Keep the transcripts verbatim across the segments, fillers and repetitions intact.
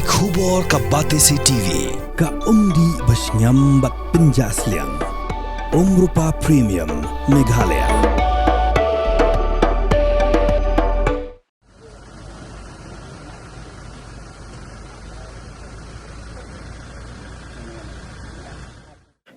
Khubor ka Batesi T V, ka umdih ba shngiam bad pynjah sliang. Umrupa Premium, Meghalaya.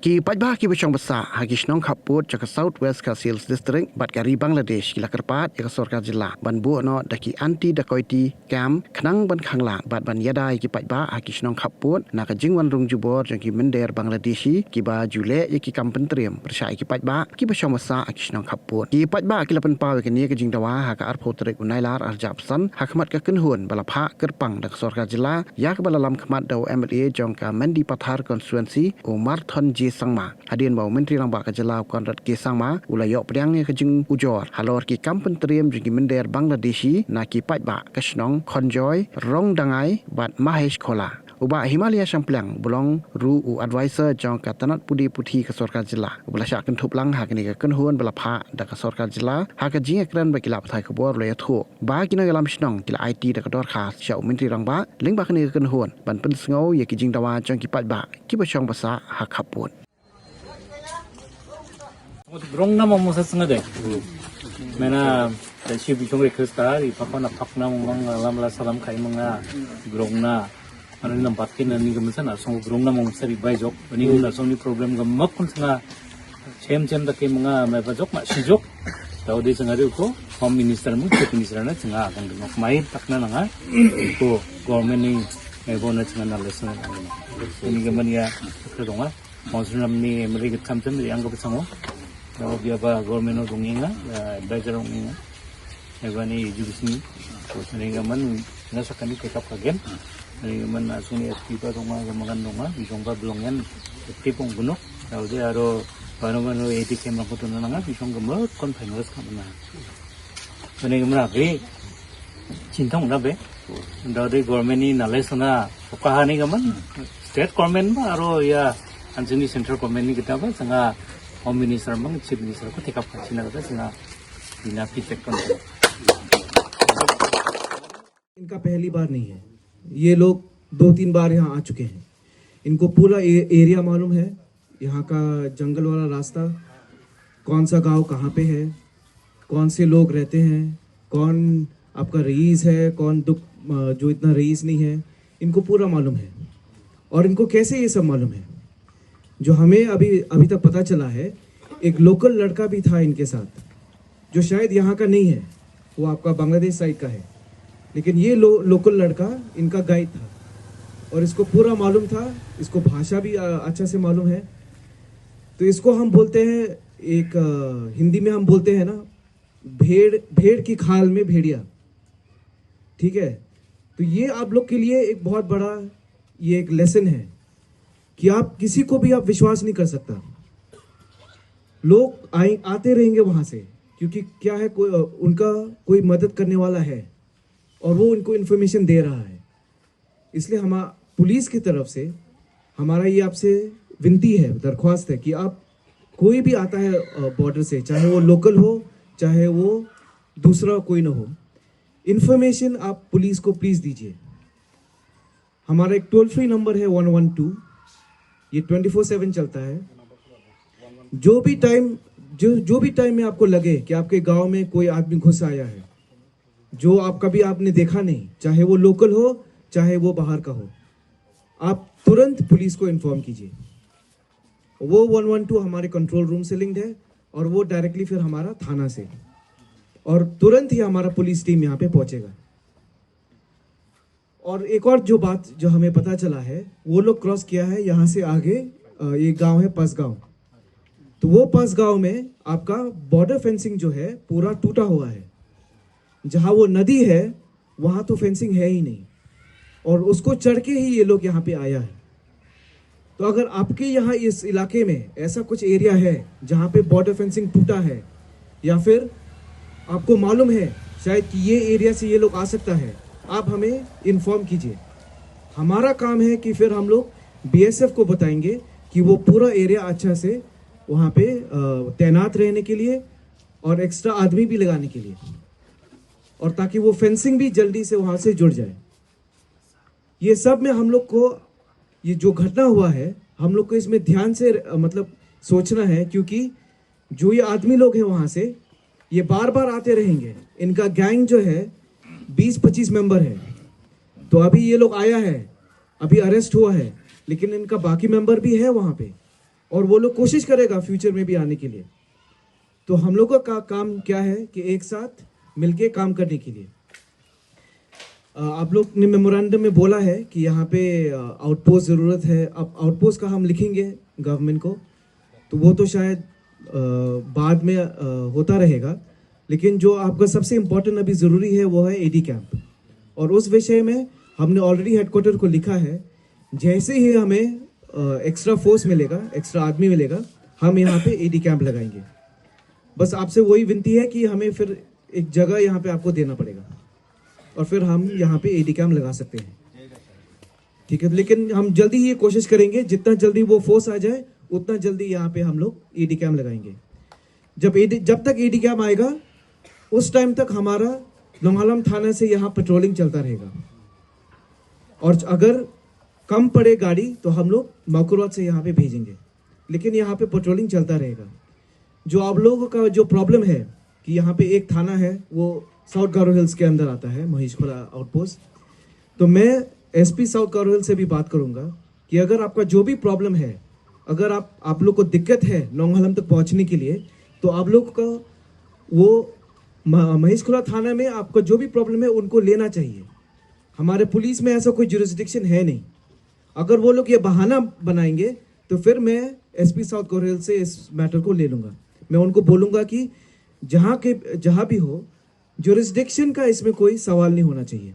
Ki paidbah kiba shong ba sah ha ki shnong khappud jong ka South West Khasi Hills District bad ka ri Bangladesh ki la kyrpad ïa ka sorkar jylla ban buh noh da ki anti dacoity camp khnang ban khanglad bad ban ïada ïa ki paidbah ha ki shnong khappud na ka jingwan rung jubor jong ki mynder Bangladeshi kiba ju leh ïa ki kam pyntriem pyrshah ïa ki paidbah kiba shong ba sah ha ki shnong khappud. Ki paidbah ki la pynpaw ïa kane ka jingdawa ha ka arphew tarik u Nailar arhajar arphew san ha khmat ka kynhun ba la phah kyrpang da ka sorkar jylla ïa kaba la lam khmat da u M L A jong ka Mendipathar constituency u Marthon J Sangma. Hadien ba u Myntri Rangbah ka jylla u Conrad K Sangma u la ïoh pdiang ïa ka jingujor halor ki kam pyntriem jong ki mynder Bangladeshi na ki paidbah ka shnong Khonjoy, Rongdangai bad Mahesh Khola. U Bah Himalaya Shangpliang ba long ruh u advisor jong ka tnat pule puthi ka sorkar jylla uba la shah kynthup lang ha kane ka kynhun ba la phah da ka sorkar jylla ha ka jingïakren bad ki lad pathai khubor u la ïathuh ba ki nongïalam shnong ki la aiti da ka dorkhas sha u Myntri Rangbah lyngba kane ka kynhun ban pynsngew ïa ki jingdawa jong ki paidbah kiba shong ba sah ha khappud. Grong na mong mong sa sanga de. Mena da shi bi chong request ta ri papa na pak na mong mong lam la salam khai mong a grong na. Ani nam pat kin ani gam sa na song grong na mong sa ri bai jok. Ani na song ni problem gam mak kun sanga chem chem da ke mong a mai ba jok ma shi jok. Tau de sanga de ko Home Minister mong Chief Minister na sanga kan nok mai tak na nanga ko government ni mai bo na sanga na lesson. Ani gam ya ke dong a. Mawsynram ni meri git kam tem ri angga pasango. Dawa biya ba government o dungi nga, ya advisor o nga. Eba ni education ni. Ko sani nga man na sakani take up again. Ni nga man na suni S P ba donga ga mangan donga, bisong ba belong yan. Active ong gunok. Dawa de aro bano bano A D K mangko tuna nanga, bisong ga mer kon finance ka mana. Kane ka mra be chin thong da be. Da de government ni na le sana ka ha ni ka man state government ba aro ya an sini central government ni kita ba sanga home minister mang chief minister ko take up ka china ka sanga bina pi tek kon. इनका पहली बार नहीं है, ये लोग दो तीन बार यहाँ आ चुके हैं। इनको पूरा ए-, एरिया मालूम है, यहाँ का जंगल वाला रास्ता, कौन सा गांव कहाँ पे है, कौन से लोग रहते हैं, कौन आपका रईस है, कौन दुख, अ, जो इतना रईस नहीं है, इनको पूरा मालूम है। और इनको कैसे ये सब मालूम है? जो हमें अभी, अभी तक पता चला है, एक लोकल लड़का भी था इनके साथ, जो शायद यहाँ का नहीं है, वो आपका बांग्लादेश साइड का है, लेकिन ये लो-, लोकल लड़का इनका गाइड था और इसको पूरा मालूम था, इसको भाषा भी, अ, अच्छा से मालूम है। तो इसको हम बोलते हैं, एक, अ, हिंदी में हम बोलते हैं ना, भेड़, भेड़ की खाल में भेड़िया, ठीक है? तो ये आप लोग के लिए एक बहुत बड़ा, ये एक लेसन है कि आप किसी को भी आप विश्वास नहीं कर सकता। लोग आए, आते रहेंगे वहाँ से, क्योंकि क्या है, कोई, अ, उनका कोई मदद करने वाला है और वो उनको इन्फॉर्मेशन दे रहा है। इसलिए हम पुलिस की तरफ से हमारा ये आपसे विनती है, दरख्वास्त है कि आप कोई भी आता है, अ, बॉर्डर से, चाहे वो लोकल हो, चाहे वो दूसरा कोई ना हो, इन्फॉर्मेशन आप पुलिस को प्लीज दीजिए। हमारा एक टोल फ्री नंबर है वन वन टू, ये ट्वेंटी फ़ोर सेवन चलता है। जो भी टाइम, जो, जो भी टाइम में आपको लगे कि आपके गांव में कोई आदमी घुस आया है, जो आप कभी आपने देखा नहीं, चाहे वो लोकल हो, चाहे वो बाहर का हो, आप तुरंत पुलिस को इन्फॉर्म कीजिए। वो वन वन टू हमारे कंट्रोल रूम से लिंक्ड है और वो डायरेक्टली फिर हमारा थाना से, और तुरंत ही हमारा पुलिस टीम यहाँ पे पहुँचेगा। और एक और जो बात जो हमें पता चला है, वो लोग क्रॉस किया है यहाँ से आगे, अ, एक गांव है पसगांव। तो वो पसगांव में आपका बॉर्डर फेंसिंग जो है, पूरा टूटा हुआ है। जहाँ वो नदी है, वहाँ तो फेंसिंग है ही नहीं, और उसको चढ़ के ही ये लोग यहाँ पे आया है। तो अगर आपके यहाँ इस इलाके में ऐसा कुछ एरिया है जहाँ पे बॉर्डर फेंसिंग टूटा है, या फिर आपको मालूम है शायद कि ये एरिया से ये लोग आ सकता है, आप हमें इन्फॉर्म कीजिए। हमारा काम है कि फिर हम लोग बीएसएफ को बताएंगे कि वो पूरा एरिया अच्छा से वहाँ पे, अ, तैनात रहने के लिए और एक्स्ट्रा आदमी भी लगाने के लिए, और ताकि वो फेंसिंग भी जल्दी से वहाँ से जुड़ जाए। ये सब में हम लोग को, ये जो घटना हुआ है, हम लोग को इसमें ध्यान से, अ, मतलब, सोचना है, क्योंकि जो ये आदमी लोग हैं वहाँ से, ये बार बार आते रहेंगे। इनका गैंग जो है, बीस पच्चीस मेंबर है। तो अभी ये लोग आया है, अभी अरेस्ट हुआ है, लेकिन इनका बाकी मेंबर भी है वहाँ पे, और वो लोग कोशिश करेगा फ्यूचर में भी आने के लिए। तो हम लोगों का काम क्या है कि एक साथ मिलके काम करने के लिए। अ, आप लोग ने मेमोरेंडम में बोला है कि यहाँ पे, अ, आउटपोस्ट ज़रूरत है। अब आउटपोस्ट का हम लिखेंगे गवर्नमेंट को, तो वो तो शायद, अ, बाद में, अ, होता रहेगा। लेकिन जो आपका सबसे इम्पोर्टेंट अभी ज़रूरी है, वो है एडी कैंप। और उस विषय में हमने ऑलरेडी हेडक्वार्टर को लिखा है। जैसे ही हमें, अ, एक्स्ट्रा फोर्स मिलेगा, एक्स्ट्रा आदमी मिलेगा, हम यहाँ पे एडी कैंप लगाएंगे। बस आपसे वही विनती है कि हमें फिर एक जगह यहाँ पे आपको देना पड़ेगा, और फिर हम यहाँ पे एडी कैंप लगा सकते हैं। ठीक है, लेकिन हम जल्दी ही ये कोशिश करेंगे, जितना जल्दी वो फोर्स आ जाए, उतना जल्दी यहाँ पे हम लोग एडी कैंप लगाएंगे। जब एडी, जब तक एडी कैंप आएगा, उस टाइम तक हमारा नोंगहालम थाना से यहाँ पेट्रोलिंग चलता रहेगा, और अगर कम पड़े गाड़ी, तो हम लोग माकुरवात से यहाँ पे भेजेंगे, लेकिन यहाँ पे पेट्रोलिंग चलता रहेगा। जो आप लोगों का जो प्रॉब्लम है कि यहाँ पे एक थाना है, वो साउथ गारो हिल्स के अंदर आता है, महेशखुला आउटपोस्ट। तो मैं एसपी साउथ गारो हिल्स से भी बात करूँगा कि अगर आपका जो भी प्रॉब्लम है, अगर आप, आप लोग को दिक्कत है नोंगहालम तक पहुँचने के लिए, तो आप लोग का वो म-, महेशखुला थाना में आपका जो भी प्रॉब्लम है, उनको लेना चाहिए। हमारे पुलिस में ऐसा कोई जुरिस्डिक्शन है नहीं। अगर वो लोग ये बहाना बनाएंगे, तो फिर मैं एसपी साउथ गारो हिल्स से इस मैटर को ले लूँगा। मैं उनको बोलूँगा कि जहाँ के, जहाँ भी हो, जुरिस्डिक्शन का इसमें कोई सवाल नहीं होना चाहिए।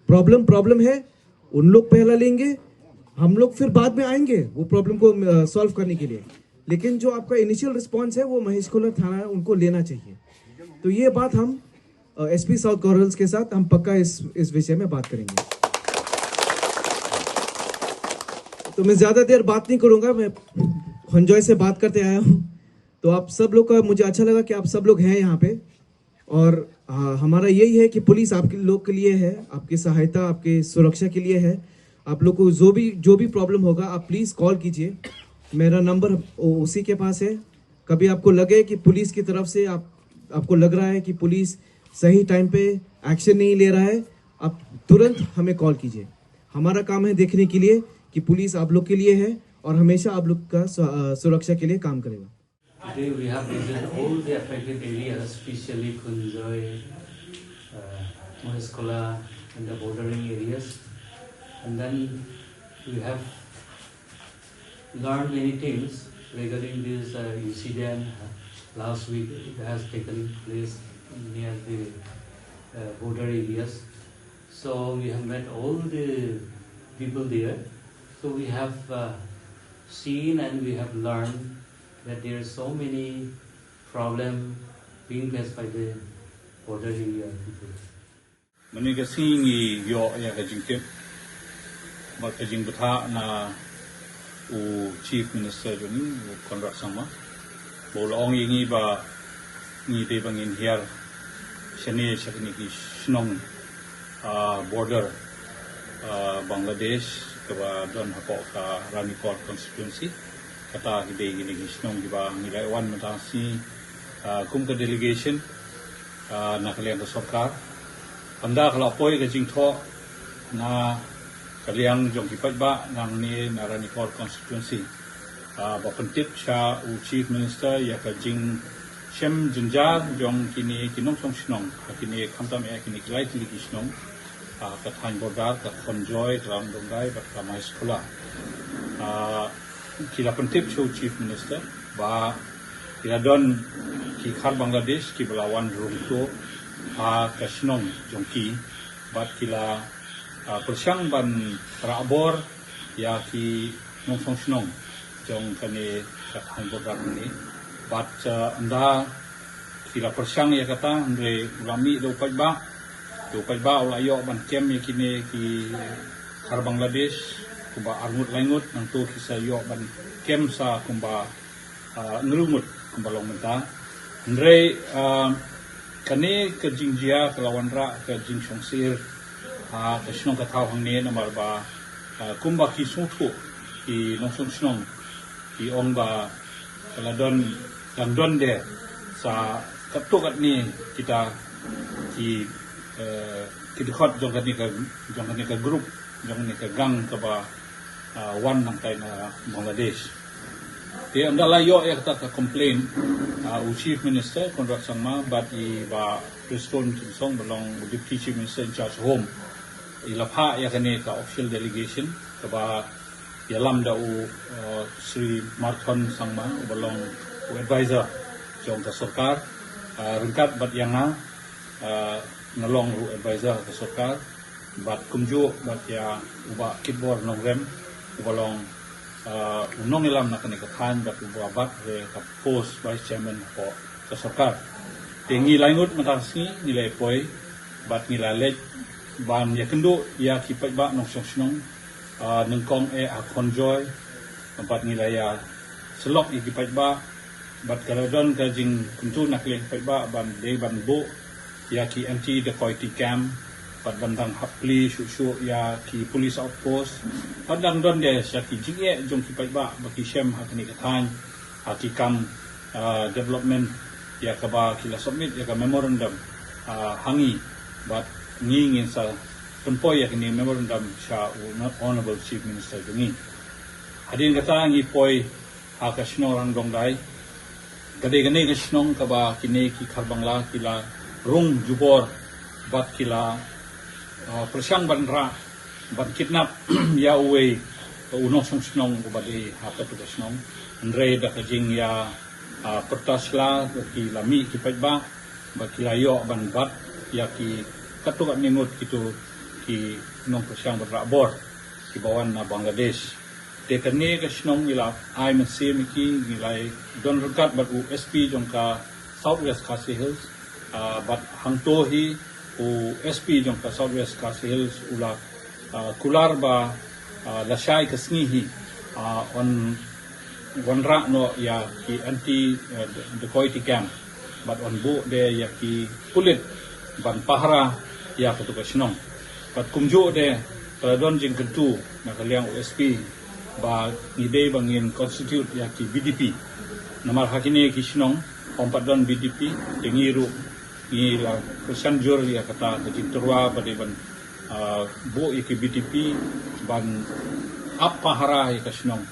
प्रॉब्लम प्रॉब्लम है, उन लोग पहला लेंगे, हम लोग फिर बाद में आएंगे वो प्रॉब्लम को सॉल्व करने के लिए। लेकिन जो आपका इनिशियल रिस्पॉन्स है, वो महेशखुला थाना है, उनको लेना चाहिए। तो ये बात हम एसपी साउथ गारो हिल्स के साथ हम पक्का इस इस विषय में बात करेंगे। तो मैं ज़्यादा देर बात नहीं करूँगा, मैं खंजोय से बात करते आया हूँ। तो आप सब लोग का, मुझे अच्छा लगा कि आप सब लोग हैं यहाँ पे। और, हाँ, हमारा यही है कि पुलिस आपके लोग के लिए है, आपकी सहायता, आपकी सुरक्षा के लिए है। आप लोग को जो भी, जो भी प्रॉब्लम होगा, आप प्लीज़ कॉल कीजिए। मेरा नंबर उ-, उसी के पास है। कभी आपको लगे कि पुलिस की तरफ से आप, आपको लग रहा है कि पुलिस सही टाइम पे एक्शन नहीं ले रहा है, आप तुरंत हमें कॉल कीजिए। हमारा काम है देखने के लिए कि पुलिस आप लोग के लिए है और हमेशा आप लोग का सु-, अ, सुरक्षा के लिए काम करेगा। Today we have visited all the affected areas, especially Khonjoy, uh, Mahesh Khola and the bordering areas. And then we have learned many things regarding this, uh, incident, uh, last week. It has taken place near the, uh, border areas. So we have met all the people there. So we have, uh, seen and we have learned that there are so many problems being faced by the border area people. Mynta ka sngi ngi ïoh ïa ka jingtip bad ka jingbthah na u Chief Minister jong ngi, u Conrad Sangma, ba u la ong ïa ngi ba ngi dei ba ngin hiar shane sha kine ki shnong, ah, border, ah, Bangladesh, kaba don hapoh ka Ranikor constituency. Kata ki dei kine ki shnong kiba ngi la wan mynta ka sngi, ah, kum ka delegation, ah, na ka liang ka sorkar. Ynda ka la poi ka jingthoh na ka liang jong ki paidbah nangne na Ranikor constituency, ah, ba pyntip sha u Chief Minister ïa ka jingshem jynjar jong kine ki nongshong shnong, ha kine khamtam eh kine ki lai tylli ki shnong, ah, ka thaiñ border, ka Khonjoy, ka Ramdongai bad ka Mahesh Khola. Ah, ki la pyntip sha u Chief Minister ba ki la don ki khar Bangladesh kiba la wan rung to ha ka shnong jong ki, bad ki la, ah, pyrshang ban rah bor ïa ki nongshong shnong jong kane ka thaiñ border kane. Bad, ah, ynda ki la pyrshang ïa kata, hynrei u la mih da u paidbah, da u paidbah u la ïoh ban kem ïa kine ki khar Bangladesh kumba arngut laingut, nangto ki sa ïoh ban kem sa kumba, ah, hynriew ngut kumba long mynta. Hynrei, ah, kane ka jingjia ka la wanrah ka jingshongsir Ha ka shnong ka thaw hangne namar ba, ah, kumba ki sngewthuh ki nongshong shnong ki ong ba ka la don, dang don de sa katto katne kita ki, eh, ki dkhot jong kane ka, jong kane ka group, jong kane ka gang kaba, ah, wan nangtai na Bangladesh. Te ynda la ïoh ïa kata ka complaint, ah, u Chief Minister Conrad Sangma bad i Bah Prestone Tynsong ba long u Deputy Chief Minister in charge Home, i la phah ïa kane ka official delegation kaba ïalam da u, uh, Shri Marthon Sangma uba long u advisor jong ka sorkar, uh, ryngkat bad ïa nga, uh, nga long u advisor ka sorkar, bad kumjuh bad ïa u Bah Kitbor Nongrem uba long, uh, u nongïalam na kane ka thaiñ bad uba bat re ka post vice chairman hapoh ka sorkar. Te ngi lai ngut mynta ka sngi ngi la poi bad ngi la leit ban ïakynduh ïa ki paidbah nongshong shnong, ah, nyngkong eh ha Khonjoy, bad ngi la ïa syllok ïa ki paidbah, bad ka la don ka jingkyntu na ki paidbah ban dei ban buh ïa ki anti dacoity camp, bad ban dang hap plie shuh shuh ïa ki police outpost, bad dang don de sha ki jingeh jong ki paidbah ba ki shem ha kane ka thaiñ, ha ki kam, ah, development ïa kaba ki la submit ïa ka memorandum, ah, ha ngi, bad ngi ngin sa pynpoi ïa kane memorandum sha u Honorable Chief Minister jong ngi. Hadien kata ngi poi ha ka shnong Rangdongdai. Ka dei kane ka shnong kaba kine ki Khar Bangla ki la rung jubor bad ki la, uh, pyrshang ban rah, ban kidnap ïa uwei u nongshong shnong uba dei ha katu ka shnong. Hynrei da ka jingïa, uh, pyrta sla ki la mih ki paidbah bad ki la ïoh ban bat ïa ki katto katne ngut kitu ki nongpyrshang ban rah bor kiba wan na Bangladesh. Te kane ka shnong ngi la ai mynsiem ïa ki, ngi la don ryngkat bad u S P jong ka South West Khasi Hills, ah, bad hangto hi u S P jong ka South West Khasi Hills u la, ah, kular ba, ah, lashai ka sngi hi, ah, yn wanrah noh ïa ki anti, eh, dacoity camp, bad yn buh de ïa ki pulit ban pahara ïa katu ka shnong. Bad kumjuh de ka la don jingkyntu na ka liang u S P ba ngi dei ba ngin constitute ïa ki V D P. Namar ha kine ki shnong ym pat don V D P, te ngi ruh ngi la kyrshan jur ïa kata ka jingtyrwa ba dei ban, ah, buh ïa ki V D P ban ap pahara ïa ka shnong.